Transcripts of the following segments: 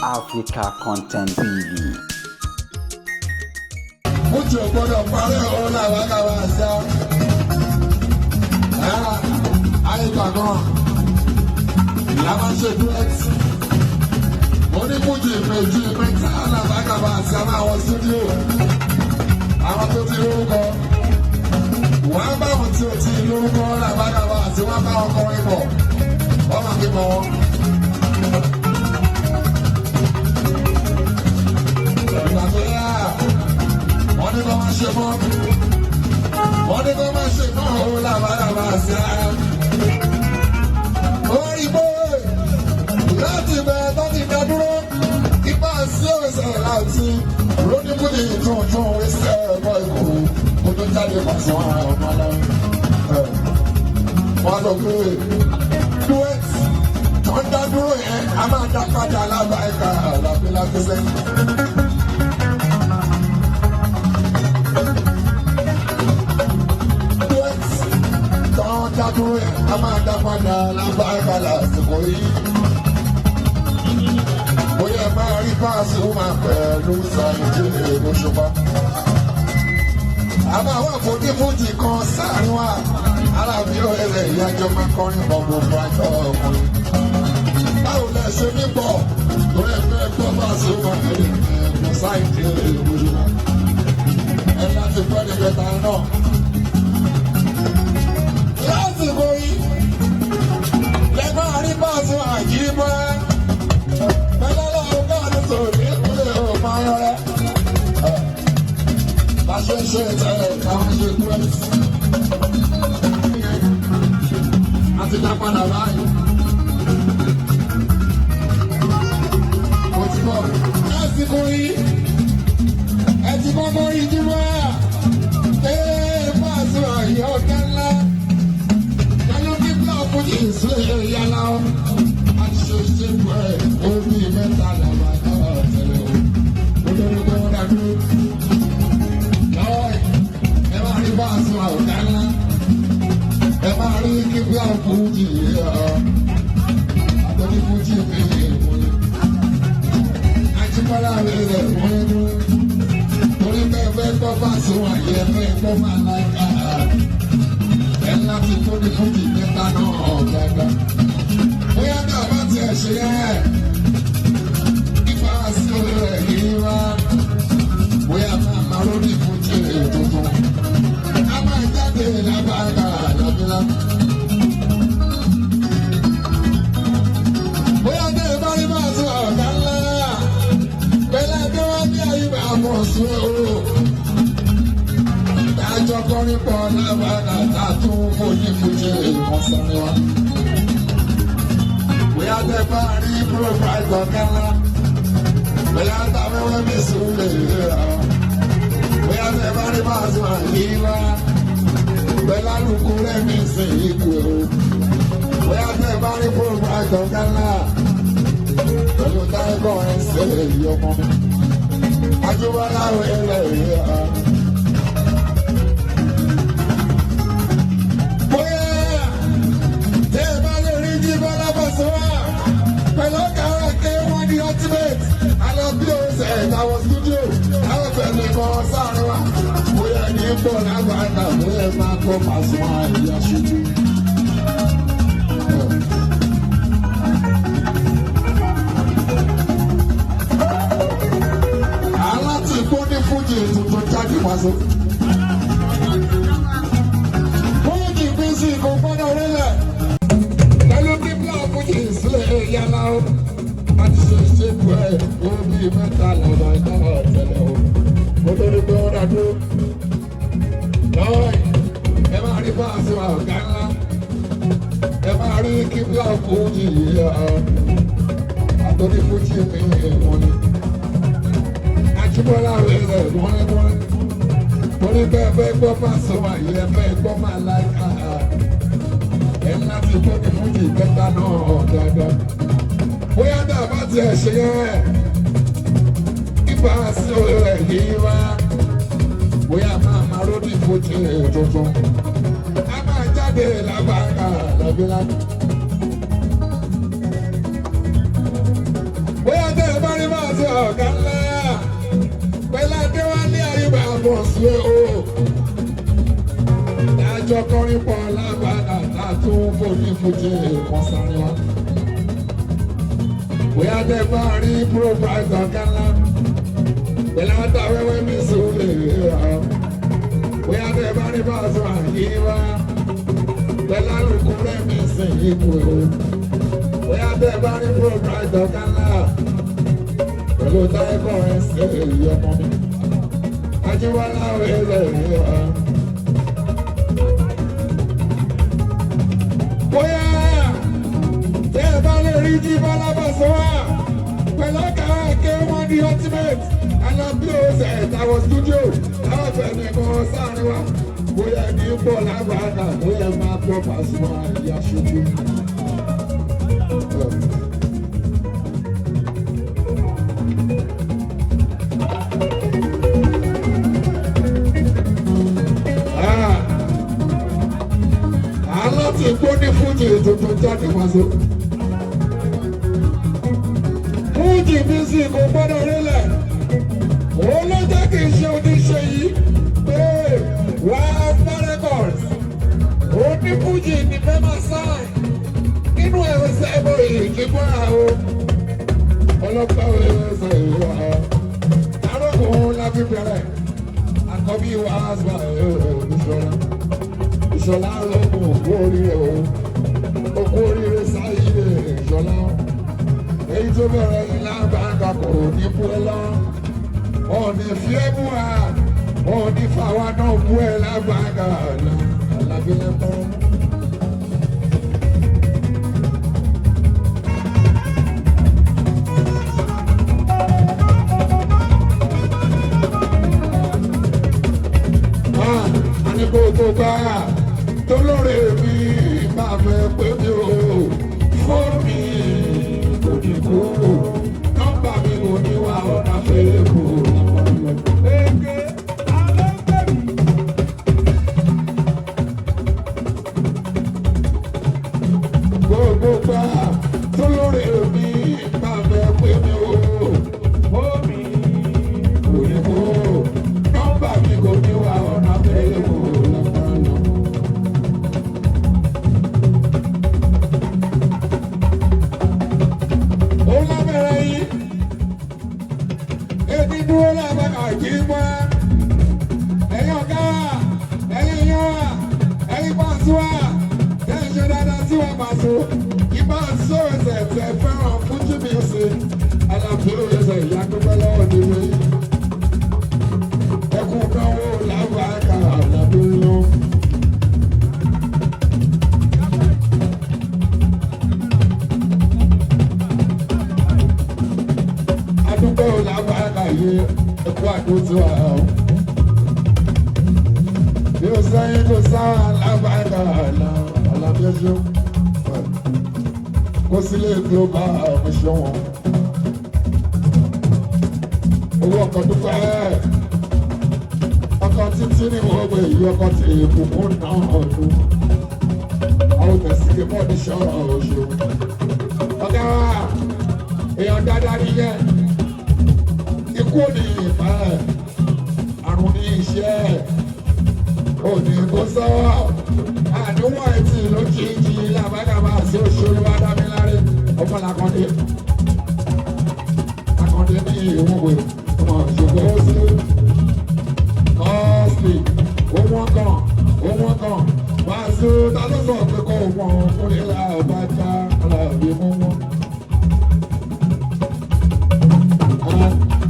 Africa Content TV. Fújì ò gbọ́dọ̀ parẹ́ òun làwọn làwọn àṣà. Ayé gbàgbọ́n ìyá máa ń ṣe duet. Mo ní fújì méjì mẹ́ta làwọn làwọn àṣà máa wọ studio. Àwọn tó ti lórúkọ. Wọ́n á bá wọn tí o ti lórúkọ làwọn làwọn àti wọ́n bá wọn kọrin bọ̀. Wọ́n máa fi mọ̀ wọn. Ìgbà tó yá, wọ́n ní kó máa ṣe mọ́, wọ́n ní kó máa ṣe mọ́ òun làbàlàbà sí ara. Ó rí pé láti bẹ̀rẹ̀ tó ti dá dúró, ipa sí ọ̀sẹ̀ láti róníbùdì tuntun ẹsẹ̀ ẹ̀kọ́ ìkó kó tó jáde pàṣẹ ọmọ aláwọ̀. Wọ́n sọ pé duet tó ń dá dúró yẹn a máa dá padà lábàáyíká lábẹ́lábẹ́sẹ̀. Tán dádúró ẹ̀ a máa dá padà lábára lásìkò yìí. Bóyá ẹ máa rí páàsì ó máa pẹ̀lú sàìjì lóṣùpá. A máa wà fòdífòdì kan sáàrin wa. Aláàbí ọ̀rẹ́ ìyájọ́ máa kọrin bọ̀ gbogbo àjọ ọkùnrin. Báwo lẹ ṣe ní bọ̀ lórí ẹgbẹ́ gbọ́ páàsì ó máa pẹ̀lú sàìjì lóṣùpá. Ẹ láti gbọ́ ní kẹta náà lásìkò yìí lẹ́gbọ́n àríbáṣọ àjíbọ́ pẹ̀lú ọ̀gá sọ̀rọ̀ nípínlẹ̀ ọ̀pá rẹ̀. Bá ṣe ń ṣe tẹ́lẹ̀ káwọn ṣe kúrẹ́. A ti dá padà báyìí. Mo ti bọ̀. Lásìkò yìí, ẹ ti kọ́kọ́ rí jímọ̀. Ee, Pàṣẹ àyè ọ̀gá ńlá torí bẹ́ẹ̀ fẹ́ gbọ́ bá sọ àyè fẹ́ gbọ́ máa láìka ẹ láti tó ní fújì mẹ́ta náà dáadáa. Bóyá náà bá tiẹ̀ ṣe ẹ́, ipa sí rẹ̀ yìí wá. Bóyá máa máa lórí fújì tuntun. A máa jáde lábàárà lábílá. Bóyá náà bá rí máa tún ọ̀gá ńlá. Pẹ̀lú ẹgbẹ́ wá bí ayé máa mọ̀ sí o àjọ kọrin pọ̀ lábàdà tá a tún fojú fojú ìmọ̀ sáré wa. Bóyá tẹ bá rí profile kọ̀ọ̀kan bóyá tá a fẹ́wẹ́ mi sùn lè rà. Bóyá tẹ bá rí Pasuma yìí wá. Bẹ́lá lùkú rẹ̀ mi sìn ikú o. Bóyá tẹ bá rí profile kọ̀ọ̀kan pẹ̀lú táìkọ̀ ẹ̀ ń ṣe èyí ọmọ mi. Ajúbọ́lá wẹ̀lẹ̀ yìí rà. Pẹ̀lú ọ̀gá ké wọ́n ní ultimate alábí ọ̀sẹ̀ ìtàwọn studio láwọn fẹ̀mí kan sáré wa. Bóyá ní pọ̀ lágbàdà bóyá máa kọ́ Pasuma ìyá ṣojú. Aláti kó ní fújì tuntun jáde wá sí. Fújì bí sí kò gbọ́dọ̀ rílẹ̀ pẹ̀lú bíbélà fújì sílẹ̀ yàrá o. A ti ṣe ṣépù ẹ̀ omi mẹ́ta lọ́nà ìdáwọ̀ tẹ̀lé o. Mo tó ní pé wọ́n dàdú. Lọ́wọ́ ẹ máa rí Pasuma ọ̀gá ńlá. Ẹ máa rí kíbla fújì yìí. Àtọ́ní fújì mi wọ́n ni. Ajíbọ́lá rẹ̀ rẹ̀ wọ́n wọ́n. Torí bẹ́ẹ̀ fẹ́ gbọ́ Pasuma yìí ẹ fẹ́ gbọ́ máa láìka ẹ láti tó ní fújì kẹta náà dáadáa. Bóyá náà bá tiẹ̀ ṣe yẹn, ipa sí rẹ̀ yìí wá. Bóyá máa máa ródì fújì tuntun. A máa jáde lábàárà lábílá. Bóyá tẹ́ ẹ bá rí Ọ̀gá ńlá pẹ̀lú Adéwálé Àyùbá bọ̀ sí o. Dájọ́ kọrin pọ̀ lágbàdà látún fòní fújì kan sáré wá. Bóyá tẹ bá rí ProPrice ọ̀gá ńlá pẹ̀lú àtàwẹ́wẹ́ mi sùn lè rà. Bóyá tẹ bá rí bàṣọ àyíwá pẹ̀lú àlùkò rẹ̀ mi sìn ipò o. Bóyá tẹ bá rí ProPrice ọ̀gá ńlá pẹ̀lú táìkọ̀ rẹ̀ ṣe èyí ọmọ mi. Ajíwálá òye lè rí ọ. Bóyá tẹ́ ẹ bá lè rí jí Bọ́lá Bàṣọ́wà pẹ̀lú ọ̀gá ẹ̀kẹ́ wọn ní ultimate alábí ọ̀sẹ̀ ìtàwọ̀ studio láwọn fẹ̀mí kan sáárín wa. Bóyá ní pọ̀ lágbàdà bóyá máa gbọ́ Pasuma ìyá ṣojú. Aláti gbó ní fújì tuntun jáde wá sí. Fújì music kò gbọ́dọ̀ rílẹ̀. Òun ló jẹ́ kí n ṣe oníṣe yìí pé wá Alpha Records. Òun ní fújì ní fẹ́ máa sáì. Nínú ẹ̀rọ sẹ́ẹ̀bù ìjìbọn àwọn ọlọ́pàá ẹ̀rọ ìwà. Arókùn la fi bẹ̀rẹ̀. Àkọ́bí wa àgbà ẹ̀rọ ìṣọ́ra. Ìṣọ̀lá lọ́kùn òkú oríire o. Òkú oríire sáyé ìṣọ̀lá. Èyí tó bẹ̀rẹ̀ ilá bàbá kò ní bú ẹ lọ. Ọ̀nì fi ẹ́ bú wa. Ọ̀nì fàwa náà bú ẹ lágbàgà àlàbí lẹ́kọ́. A ní gbogbo gbà tó lóore mi bá fẹ́ pé mi ò fóònù mi kò ní kú nọ́mbà mi kò ní wá ọ̀nà fẹ́lẹ́ kù lápá. Èké alẹ́ ń pè mí. Gbogbo gbà tó lóore mi bá fẹ́ pé mi ò Omi kò ní kú nọ́mbà mi kò ní wá ọ̀nà fẹ́lẹ́ kù lápá. Òun lábẹ́rẹ́ yìí èmi dúró lábẹ́ àjíwá ẹ̀yin ọ̀gá wa, ẹ̀yin ìyá wa, ẹ̀yin pàṣẹ wa, tẹ́ ẹ ṣe dáadáa sí wa pàṣẹ ìbá sọ ẹsẹ̀ tẹ fẹ́ràn fújì music alábìrò ẹsẹ̀ ìyá dúpẹ́ lọ́wọ́ nílé ẹkún náwó làbàkà alábìrò. Adúgbò làbàkà yé ẹkú àdótó àwọn. Bí o sẹ́yìn kò sáwà lábàkà alábẹ́sẹ̀ kó sílé global mission wọn. Owó ọkọ̀ dúpẹ́ ọkọ̀ títí ní wọ́n gbé yí ọkọ̀ tí ìbùkún náà ọdún. Àwọn tẹ̀síkè bọ́ọ̀dì ṣọ́ọ̀ oṣù. Ọ̀gá wa, èèyàn dáadáa nìyẹn. Ikú ò ní ìfẹ́, àrùn ní iṣẹ́, òní kò sọ́wọ́. Àdúgbò ẹtì lójijì làbágàbà sí òṣèlú Adámiláre ọmọ làkàndé. Àkàndé ní ìwúwo ọmọ ìṣòro ó sí. Kọ́ọ̀sì, owó kan, owó kan, wàásù ta ló sọ pé kó wọ́n kúnlẹ̀ làbájá aláàbí mú wọn.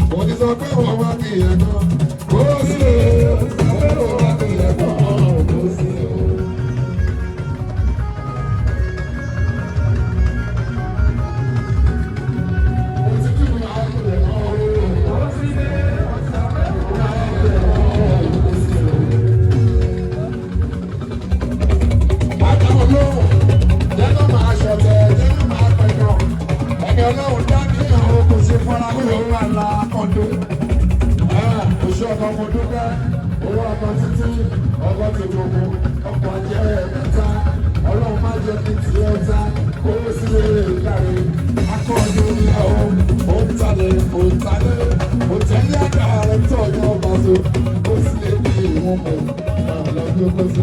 Mo ti sọ pé wọ́n wá kí ẹ̀ kan, kó sí o, sọ pé wọ́n wá kí ẹ̀ kan, kó sí o. Mo ti dùn máa kí ẹ̀ kan o. ó sì lé ọ̀sán Bàtà olóhùn, jẹ́ kó máa ṣọ̀tẹ̀, jẹ́ kó máa pẹ̀gàn. Ẹni ọlọ́run dá ní àwọn kò ṣe fọ́nra kó ló wà lákọ̀dé. Oṣù ọkọ̀ mo dúpẹ́, owó ọkọ̀ títí, ọkọ̀ ti gbogbo, ọkọ̀ ajẹ́ ẹ̀mẹ́ta. Ọlọ́run má jẹ́ kí tiẹ̀ ta, kó o sì lè kárí. Akọ́dún ní ọ̀, ó ń talẹ̀, ó ń talẹ̀. Ó sì lè bí ìwọ̀n mọ̀, máa lọ bí ó kó sí.